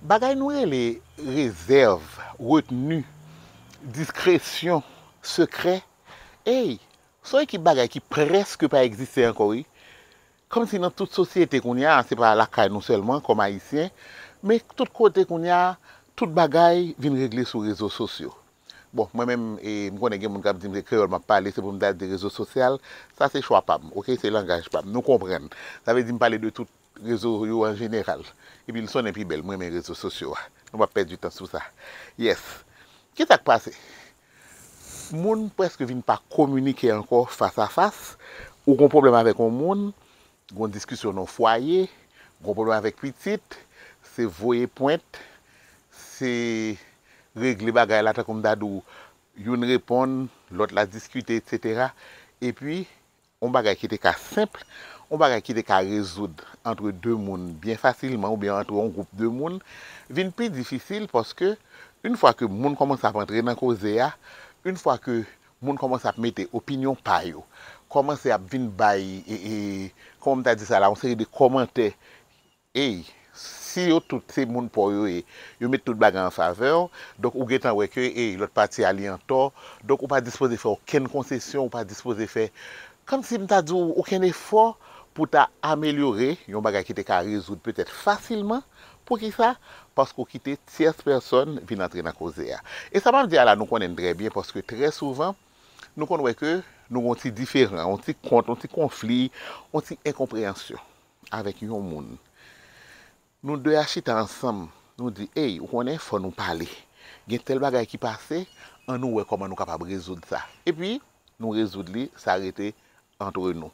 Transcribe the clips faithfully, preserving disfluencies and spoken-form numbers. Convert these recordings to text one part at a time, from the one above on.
Bagay nou rele rezèv, retni, diskresyon, sekrè, ey, se yon ekip bagay ki prèske pa egziste ankò, wi. Kòmsi nan tout sosyete kounye a, se pa lakay nou sèlman, kòm Ayisyen, men tout kote kounye a, tout bagay vin regle sou rezo sosyo. Bon, mwen menm, e, m konnen gen moun k ap di m se kreyòl m ap pale, se pou m ta di rezo sosyal, sa se chwa pa m, oke, se langaj pa m, nou konprann. Sa vle di m pale de tout rezo yo an jeneral. Epi l sonnen pi bèl, m renmen rezo sosyo a. Nou p ap pèdi tan sou sa. Yes. Ki sa k pase? Moun prèske vin pa kominike ankò fas a fas. Ou gon pwoblèm avèk yon moun, gon diskisyon nan fwaye, gon pwoblèm avèk pitit, se voye pwent, se regle bagay la tankou m ta di w, youn reponn, lòt la diskite, etsetera. Epi, yon bagay ki te ka senp, yon bagay ki te ka rezoud antre de moun byen fasilman oubyen antre yon gwoup de moun, vin pi difisil paske, yon fwa ke moun kòmanse ap antre nan koze a, yon fwa ke moun kòmanse ap mete opinyon pa yo, kòmanse ap vin bay, e, e, kòman m ta di sa la, yon seri de kòmantè, ey, si yo tout se moun pa w yo ye, yo met tout bagay an favè w, donk ou gentan wè ke, ey, lòt pati a li antò, donk ou pa dispoze fè okenn konsesyon, ou pa dispoze fè, kòmsi m ta di w, okenn efò pou ta amelyore yon bagay ki te ka rezoud petèt fasilman. Poukisa? Paske w kite tyès pèsòn vin antre nan koze a. E sa m ap di a la, nou konnen l trè byen, paske trè souvan, nou konn wè ke nou gon ti diferan, yon ti kont, yon ti konfli, yon ti enkonpreyansyon avèk yon moun. Nou de a chita ansanm, nou di, ey, ou konnen, fò nou pale. Gen tèl bagay ki pase, ann nou wè kòman nou kapab rezoud sa. Epi, nou rezoud li, sa rete antre nou.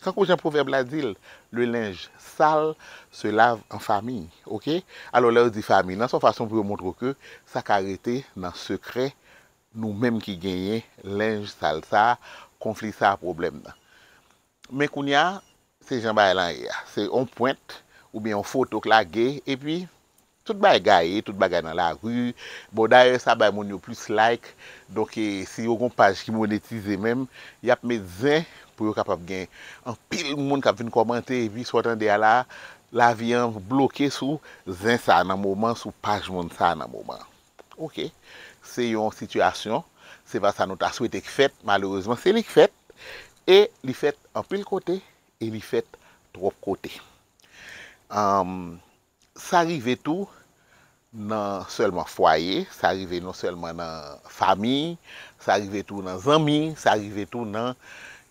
Kankou jan pwovèb la di l, le linge sale se lave en famille, oke? Alò, lè yo di fanmi, nan se yon fason pou yo montre w ke sa ka rete nan sekrè nou menm ki genyen lenj sal sa, konfli sa, pwoblèm nan. Men kounye a, se jan bagay lan ye a. Se yon pwent oubyen yon foto k lage, epi tout bagay gaye, tout bagay nan lari. Bon, dayè, sa bay moun yo plis like. Donk, e, si yo gon paj ki monetize menm, y ap met zen pou yo kapab gen anpil moun k ap vin kòmante, epi sa w tande a la, lavi an bloke sou zen sa nan moman, sou paj moun sa nan moman. Oke, se yon sitiyasyon, se pa sa nou ta swete k fèt, malerezman, se li k fèt, e li fèt anpil kote, e li fèt twòp kote. Anm, sa rive tou nan sèlman fwaye, sa rive non sèlman nan fanmi, sa rive tou nan zanmi, sa rive tou nan,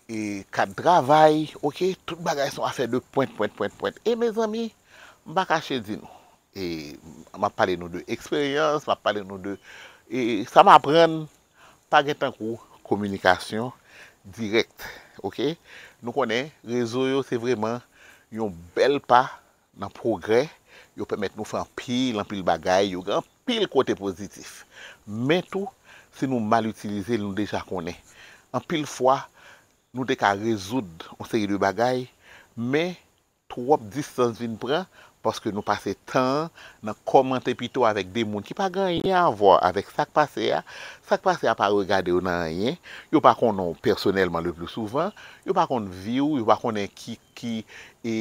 e, kad travay, oke? Tout bagay se yon afè de pwent, pwent, pwent, pwent. E mezanmi, m pa kache di nou, e, m ap pale nou de eksperyans, m ap pale nou de, e, sa m aprann, pa gen tankou kominikasyon dirèk, oke? Nou konnen rezo yo se vrèman yon bèl pa nan pwogrè, yo pèmèt nou fè anpil, anpil bagay, yo gen anpil kote pozitif. Men tou, si nou mal itilize l, nou deja konnen. Anpil fwa, nou te ka rezoud yon seri de bagay, men twòp distans vin pran, paske nou pase tan an nan kòmante pito avèk de moun ki pa gen anyen a vwa avèk sa k pase a. Sa k pase a pa regade yo nan anyen. Yo pa konnen w pèsonèlman le pli souvan. Yo pa konn vi w, yo pa konnen ki, ki, e,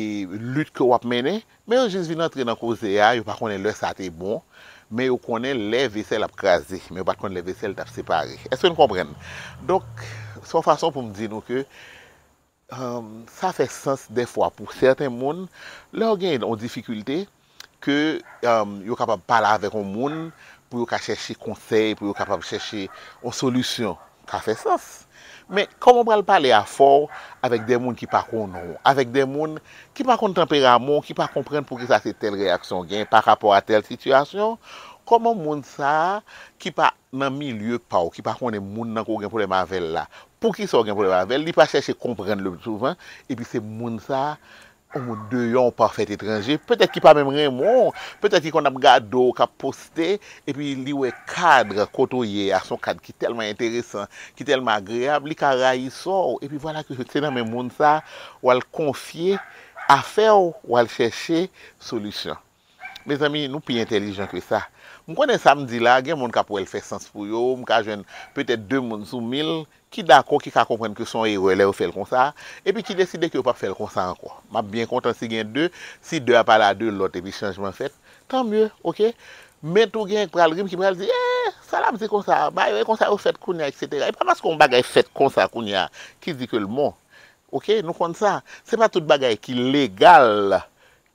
lit ke w ap mennen. Men yo jis vin antre nan koze a, yo pa konnen lè sa te bon. Men yo konnen lè vesèl ap kraze. Men yo pa t konn lè vesèl t ap separe. Èske n konprann? Donk, se yon fason pou m di nou ke, um, sa fè sans dèfwa pou sèten moun, lè yo gen yon difikilte, ke, um, yo kapab pale avèk yon moun pou yo ka chèche konsèy, pou yo kapab chèche yon solisyon. Sa fè sans. Men, kòman w pral pale afè w avèk de moun ki pa konnen w, avèk de moun ki pa konn tanperaman w, ki pa konprann poukisa se tèl reyaksyon w gen pa rapò a tèl sitiyasyon? Kòman moun sa a ki pa nan milye pa w, ki pa konnen moun nan ke w gen pwoblèm avè l la, poukisa w gen pwoblèm avè l, li pa chèche konprann le pli souvan, epi se moun sa a, yon moun deyò, yon pafèt etranje, petèt ki pa menm renmen w, petèt ki konn ap gade w, k ap poste, epi li wè kad kote w ye a, se yon kad ki tèlman enteresan, ki tèlman agreyab, li ka rayi sa w, epi vwala ke se nan men moun sa a, w al konfye afè w, w al chèche solisyon. Mezanmi, nou pi entèlijan ke sa. M konnen sa m di la, gen moun k ap wè l fè sans pou yo, m ka jwenn petèt de moun sou mil ki dakò, ki ka konprann ke se yon erè lè yo fè l konsa, epi ki deside ke yo p ap fè l konsa ankò. M ap byen kontan si gen de, si de a pa la de lòt, epi chanjman fèt, Tan mye, oke? Men tou gen k pral ri m, ki pral di, eh, sa l ap di konsa, bagay yo e konsa yo fèt kounye a, etsetera. E pa paske yon bagay fèt konsa kounye a ki di ke l bon. Oke, nou konn sa. Se pa tout bagay ki legal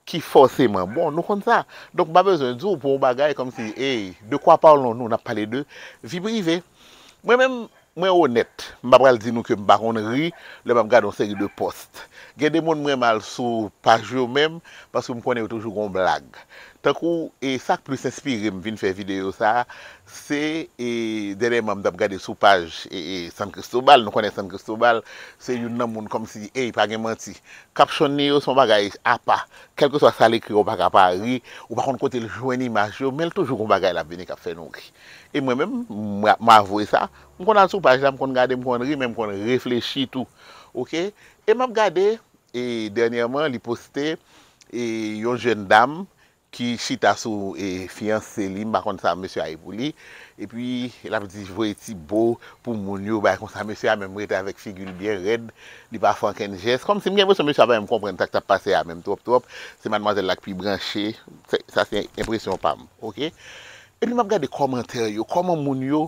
ki fòseman bon, nou konn sa. Donk, m pa bezwen di w pou yon bagay kòmsi, hey, de quoi parlons-nous? N ap pale de vi prive. Mwen menm, mwen onèt. M pa pral di nou ke m pa konn ri lè m ap gade yon seri de pòs. Gen de moun m renmen al sou paj yo menm, paske m konnen yo toujou gon blag. Tankou, e sa k plis enspire m vin fè videyo sa a, se, e, dènyèman m t ap gade sou paj, e, e, San Cristobal, nou konnen San Cristobal, se youn nan moun kòmsi, ey, pa gen manti. Kapsyon li yo se yon bagay apa. Kèlkeswa sa l ekri, ou pa ka pa ri, ou pa konn kote l jwenn imaj yo, men l toujou gon bagay l ap vini k ap fè nou ri. E mwen menm, m, m avwe sa, m konn al sou paj la, m konn gade, m konn ri, men m konn reflechi tou. Oke? E m ap gade, e dènyèman, li poste, e yon jèn dam ki chita sou, e, fiyanse li, m pa konn sa mesye a ye pou li. Epi, l ap di voye ti bo pou moun yo, bagay konsa. Mesye a menm rete avèk figi l byen rèd, li pa fè ankenn jès. Kòmsi m gen enpresyon mesye a pa menm konprann sa k t ap pase a menm twòp twòp. Se madmwazèl la k pi branche. Se, sa se enpresyon pa m, oke? Epi m ap gade kòmantè yo, kòman moun yo,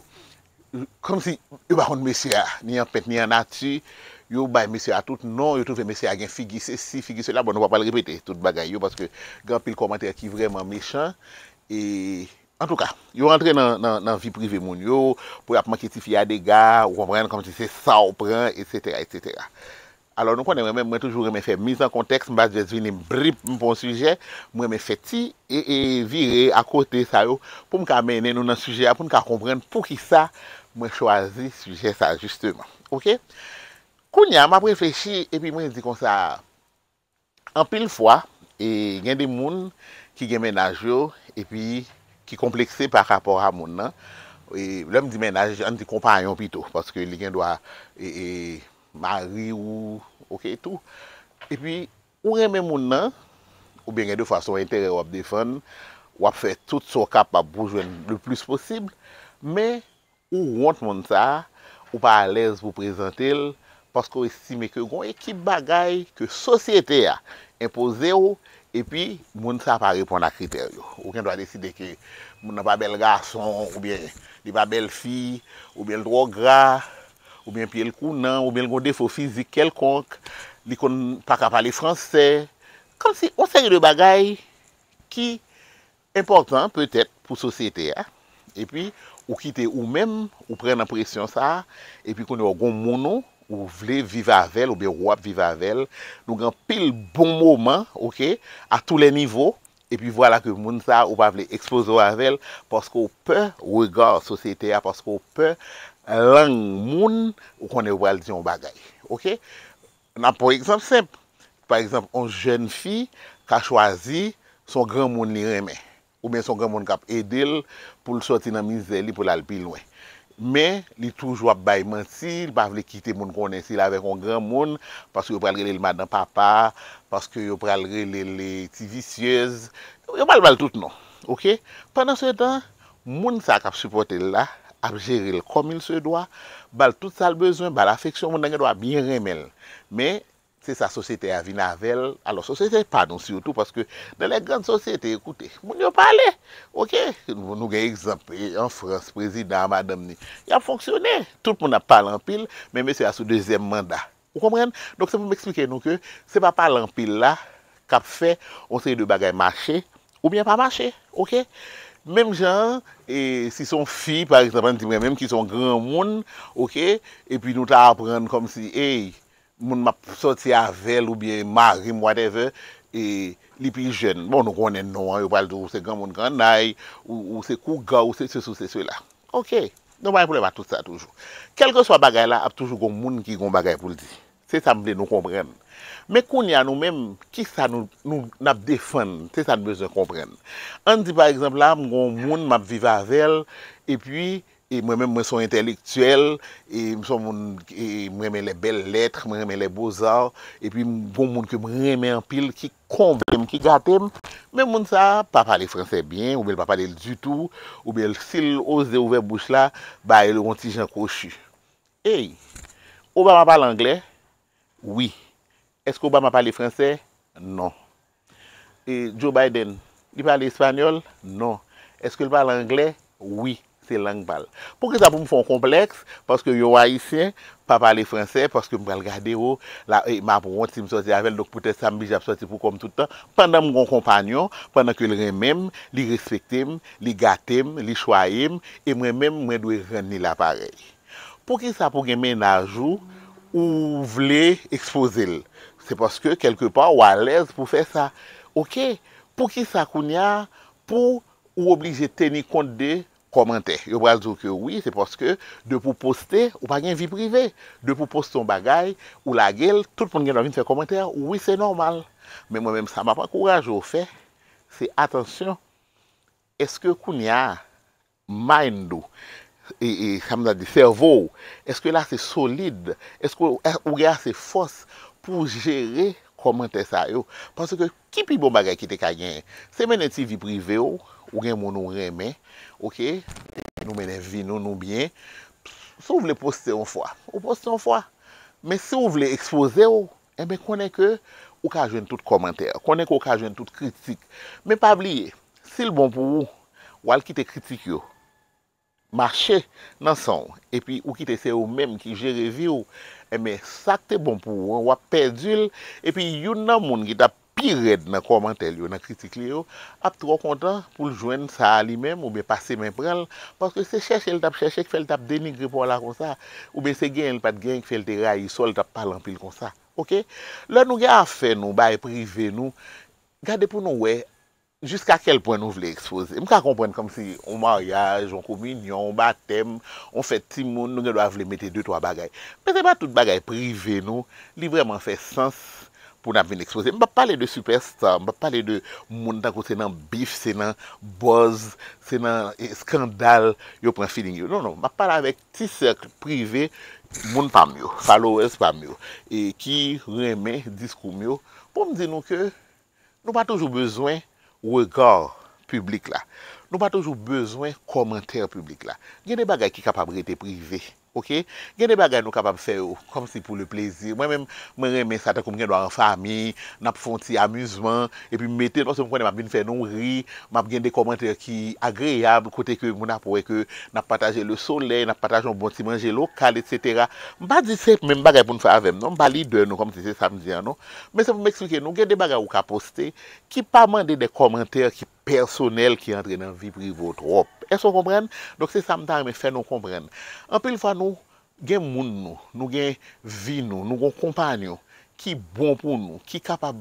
kòmsi yo pa konn mesye a, ni an pent, ni an nati, yo bay mesye a tout non, yo twouve mesye a gen figi sesi, figi sela. Bon, nou pa pral repete tout bagay yo, paske gen anpil kòmantè ki vrèman mechan. E, antouka, yo rantre nan, nan, nan vi prive moun yo, pou y ap manke tifi a dega, ou konprann, kòmsi se sa w pran, etsetera, etsetera. Alò, nou konnen mwen menm, mwen toujou renmen fè miz an kontèks, m pa jis vini m brip, m pran yon sijè, m renmen fè ti, e, e, vire akote sa yo, pou m ka mennen nou nan sijè a, pou n ka konprann poukisa mwen chwazi sijè sa, jisteman. Oke? Kounye a, m ap reflechi, epi mwen di konsa, anpil fwa, e, gen de moun ki gen mennaj yo, epi ki konplekse pa rapò a moun nan. E, lè m di mennaj, ann di konpayon pito, paske li gen dwa, e, e, mari ou, oke, tou. Epi, ou renmen moun nan, oubyen gen de fwa se yon enterè w ap defann, w ap fè tout sa w kapab pou jwenn le plis posib, men ou wont moun sa a, ou pa alèz pou prezante l, paske w estime ke gon ekip bagay ke sosyete a enpoze w, epi moun sa a pa reponn a kritè yo. Ou gen dwa deside ke moun nan pa bèl gason, oubyen li pa bèl fi, oubyen l twò gra, oubyen pye l kounan, oubyen l gon defo fizik kèlkonk, li konn pa ka pale fransè. Kòmsi yon seri de bagay ki enpòtan petèt pou sosyete a, epi ou kite ou menm, ou pran nan presyon sa a, epi kounye a w gon moun ou, ou vle viv avè l, oubyen w ap viv avè l, nou gen anpil bon moman, oke, à tous les niveaux, epi vwala ke moun sa a, ou pa vle ekspoze w avè l, paske w pè rega sosyete a, paske w pè lang moun, ou konnen yo pral di yon bagay, oke? N ap pran yon egzanp senp. Pa egzanp, yon jèn fi ka chwazi se yon granmoun li renmen, oubyen se yon granmoun k ap ede l pou l sòti nan mizè li, pou l al pi lwen. Men, li toujou ap bay manti, li pa vle kite moun konnen si l avèk yon granmoun, paske yo pral rele l madan papa, paske yo pral rele l ti visyèz, yo pral ba l tout non, oke? Pandansetan, moun sa k ap sipòte l la, ap jere l kòm il se dwa, ba l tout sa l bezwen, ba l afeksyon, moun nan gen dwa byen renmen l. Men, se sa sosyete a vin avè l. Alò, sosyete pa nou sitou, paske dans les grandes sociétés, ekoute, moun yo pale. Oke? Nou, nou gen egzanp, e, an Frans, prezidan a madanm ni, y ap fonksyone. Tout moun ap pale anpil, men mesye a sou dezyèm manda. Ou konprann? Donk, se pou m eksplike nou ke se pa pale anpil la k ap fè yon seri de bagay mache oubyen pa mache. Oke? Menm jan, e, si se yon fi, pa egzanp, ann di mwen menm ki se yon granmoun, oke, epi nou ta aprann kòmsi, ey, moun m ap sòti avè l oubyen mari m, whatever, e li pi jèn. Bon, nou konnen non an, yo pral di w se granmoun kannay, ou, ou se kougan, ou se sesi, ou se sela. Oke, nou pa gen pwoblèm ak tout sa toujou. Kèlkeswa bagay la, ap toujou gon moun ki gon bagay pou l di. Se sa m vle nou konprann. Men kounye a nou menm, kisa nou, nou, n ap defann? Se sa n bezwen konprann. Ann di pa egzanp la, m gon moun m ap viv avè l, epi e mwen menm, mwen se yon entèlektyèl, e m se yon moun, e m renmen les belles lettres, mwen renmen les beaux-arts, epi m gon moun ke m renmen anpil, ki konble m, ki gate m, men moun sa a pa pale fransè byen, oubyen l pa pale l ditou, oubyen l, si l oze ouvè bouch la, bagay yo yon ti jan kwochi. Ey, Obama pale anglè? Wi. Èske Obama pale fransè? Non. E Joe Biden, Li pale espanyòl? Non. Èske l pale anglè? Wi, se lang pa l. Poukisa pou m fè yon konplèks? Paske yon Ayisyen pa pale fransè, paske m pral gade w, la, e, m ap wont si m sòti avè l, donk poutèt sa m blije ap sòti pou kò m tout tan, pandan m gon konpanyon, pandan ke l renmen m, li respekte m, li gate m, li chwaye m, e mwen menm, mwen dwe rann li la parèy. Poukisa pou gen mennaj ou, ou vle ekspoze l? Se paske, kèlkepa, w alèz pou fè sa. Oke, poukisa kounye a, pou ou oblije teni kont de kòmantè? Yo pral di w ke wi, se paske depi w poste, ou pa gen vi prive. Depi w poste yon bagay, ou lage l, tout moun gen dwa vin fè kòmantè, wi, se nòmal. Men mwen menm, sa m ap ankouraje w fè, se atansyon. Èske kounye a, mind ou, e, e, sa m ta di, sèvo w, èske l ase solid? Èske w, ou gen ase fòs pou w jere kòmantè sa yo? Paske ki pi bon bagay ki te ka genyen? Se mennen ti vi prive w, ou gen moun ou renmen, oke? Nou mennen vi nou, nou byen. Si w vle poste yon fwa, ou poste yon fwa. Men si w vle ekspoze w, enben konnen ke ou ka jwenn tout kòmantè, konnen ke ou ka jwenn tout kritik. Men pa bliye, si l bon pou ou, w al kite kritik yo mache nan san w, epi ou kite se ou menm ki jere vi w, enben sa k te bon pou ou an, w ap pèdi l, epi youn nan moun ki t ap pi rèd nan kòmantè l yo, nan kritik li yo, ap twò kontan pou l jwenn sa a li menm, oubyen pase men pran l, paske se chèche l t ap chèche k fè l t ap denigre pa w la konsa, oubyen se genyen l pa t genyen k fè l te rayi sa w, l t ap pale anpil konsa. Oke? Lè nou gen afè nou, bagay prive nou, gade pou nou wè jiska kèl pwen nou vle ekspoze. M ka konprann kòmsi yon maryaj, yon kominyon, yon batèm, yon fèt timoun, nou gen dwa vle mete de twa bagay. Men se pa tout bagay prive nou, li vrèman fè sans pou n ap vin ekspoze. M p ap pale de sipèsta, m p ap pale de moun tankou se nan bif, se nan buzz, se nan, e, eskandal yo pran feeling yo. Non, non, m ap pale avèk ti sèk prive moun pa m yo, followers pa m yo, e ki renmen diskou m yo, pou m di nou ke nou pa toujou bezwen rega piblik la. Nou pa toujou bezwen kòmantè piblik la. Gen de bagay ki kapab rete prive, oke? Gen de bagay nou kapab fè yo kòmsi pou le plezi. Mwen menm, mwen renmen sa, tankou m gen dwa an fanmi, n ap fè yon ti amizman, epi m mete l, paske m konnen m ap vin fè nou ri, m ap gen de kòmantè ki agreyab, kote ke moun ap wè ke n ap pataje le solèy, n ap pataje yon bon ti manje lokal, etsetera. M pa di se menm bagay pou n fè avè m, non, m pa lidè nou, kòmsi se sa m di an, non. Men se pou m eksplike nou, gen de bagay ou ka poste ki pa mande de kòmantè ki pèsonèl, ki antre nan vi prive w twòp. Èske w konprann? Donk, se sa m ta renmen fè nou konprann. Anpil fwa, nou gen moun nou, nou gen vi nou, nou gon konpanyon ki bon pou nou, ki kapab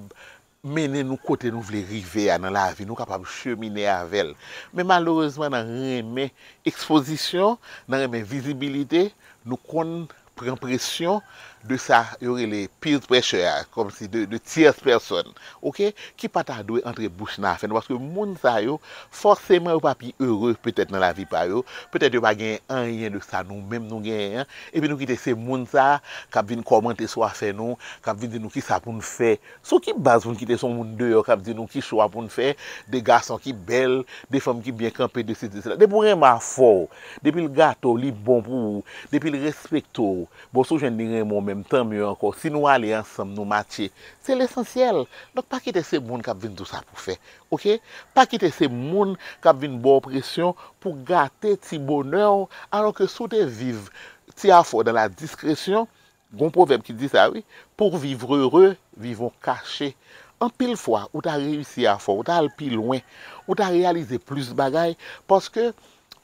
mennen nou kote nou vle rive a nan lavi, nou kapab chemine avè l. Men malerezman, nan renmen ekspozisyon, nan renmen vizibilite, nou konn pran presyon de sa yo rele peer pressure a, kòmsi de, de tierce personne, oke, ki pa ta dwe antre bouch nan afè nou, paske moun sa yo, fòseman, yo pa pi ere petèt nan lavi pa yo, petèt yo pa gen anyen de sa nou menm nou genyen an, epi nou kite se moun sa a k ap vin kòmante sou afè nou, k ap vin di nou kisa pou n fè. Sou ki baz pou n kite se yon moun deyò k ap di nou ki chwa pou n fè, de gason ki bèl, de fanm ki byen kanpe, de sesi, de sela? Depi w renmen afè w, depi l gate w, li bon pou ou, depi l respekte w, bon, si w jwenn li renmen w menm, tanmye ankò. Si nou ale ansanm, nou matche, se lesansyèl. Donk, pa kite se moun k ap vin di w sa pou fè, oke? Pa kite se moun k ap vin ba w presyon pou gate ti bonè w, alò ke si w te viv ti afè w dans la discrétion, gon pwovèb ki di sa, wi, pour vivre heureux, vivons cachés. Anpil fwa, ou ta reyisi afè w, ou ta al pi lwen, ou ta reyalize plis bagay, paske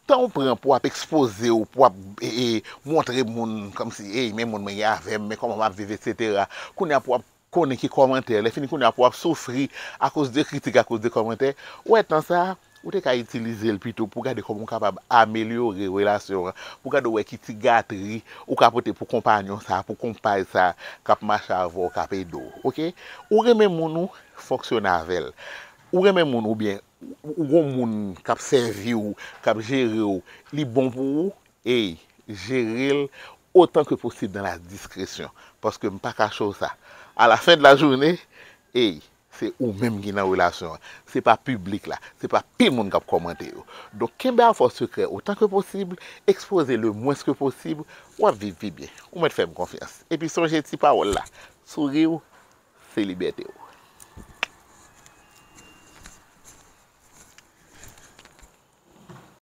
tan w pran pou w ap ekspoze w, pou w ap, e, e, montre moun, kòmsi, ey, men moun mwen gen avè m, men kòman m ap viv, etsetera. Kounye a pou w ap konnen ki kòmantè, lè fini kounye a pou w ap soufri akoz de kritik, akoz de kòmantè. Ou wè tan sa a, ou te ka itilize l pito pou gade kòman w kapab amelyore relasyon an, pou gade w wè ki ti gatri ou ka pote pou konpanyon sa a, pou konpay sa a k ap mache avè w, k ap ede w, oke? Ou renmen moun ou, fonksyone avè l. Ou renmen moun oubyen ou, ou gon moun k ap sèvi w, k ap jere w, li bon pou ou, ey, jere l otan ke posib dans la discrétion, paske m pa kache w sa. À la fin de la journée, ey, se ou menm ki nan relasyon an. Se pa piblik la, se pa pil moun k ap kòmante yo. Donk, kenbe afè w sekrè otan ke posib, ekspoze le mwens ke posib, w ap viv pi byen. Ou mèt fè m konfyans. Epi sonje ti pawòl la, souri w, se libète w.